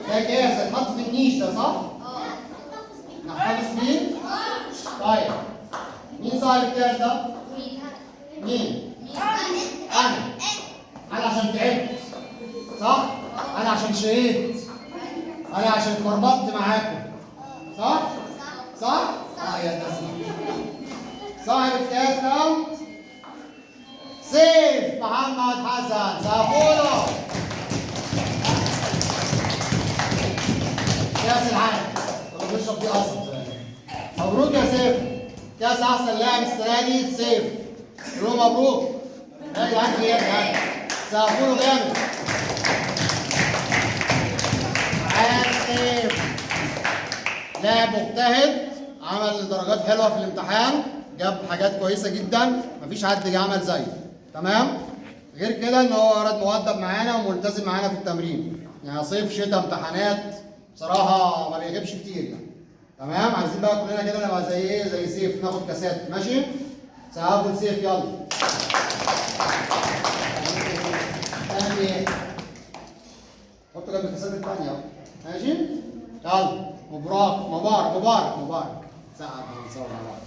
ده كاس هيتحط في النيش ده صح؟ نحتفظ بيه؟ طيب مين صاحب الكاس ده؟ مين؟ انا عشان تعبت صح؟ انا عشان شقيت، انا عشان اتمرمطت معاكم صح؟ صح؟ يا تسلم. صاحب الكاس ده سيف محمد حسن، سقفوله. كاس العالم طب بنشرب فيه اصلا. مبروك يا سيف، كاس احسن لاعب السنة دي سيف. قولوا مبروك يا جدعان، في ايه يا جدعان؟ سقفوله جامد. عاش سيف، لاعب مجتهد، عمل درجات حلوة في الامتحان، جاب حاجات كويسة جدا، مفيش حد جه عمل زيه. تمام؟ غير كده ان هو ولد مؤدب معانا وملتزم معانا في التمرين، يعني صيف شتاء امتحانات بصراحة ما بيغيبش كتير يعني. تمام؟ عايزين بقى كلنا كده نبقى زي ايه؟ زي سيف، ناخد كاسات. ماشي؟ سقفوا لسيف يلا. حطوا جنب الكاسات الثانية اهو. ماشي؟ يلا مبروك، مبارك مبارك مبارك. سقف ونصور مع بعض.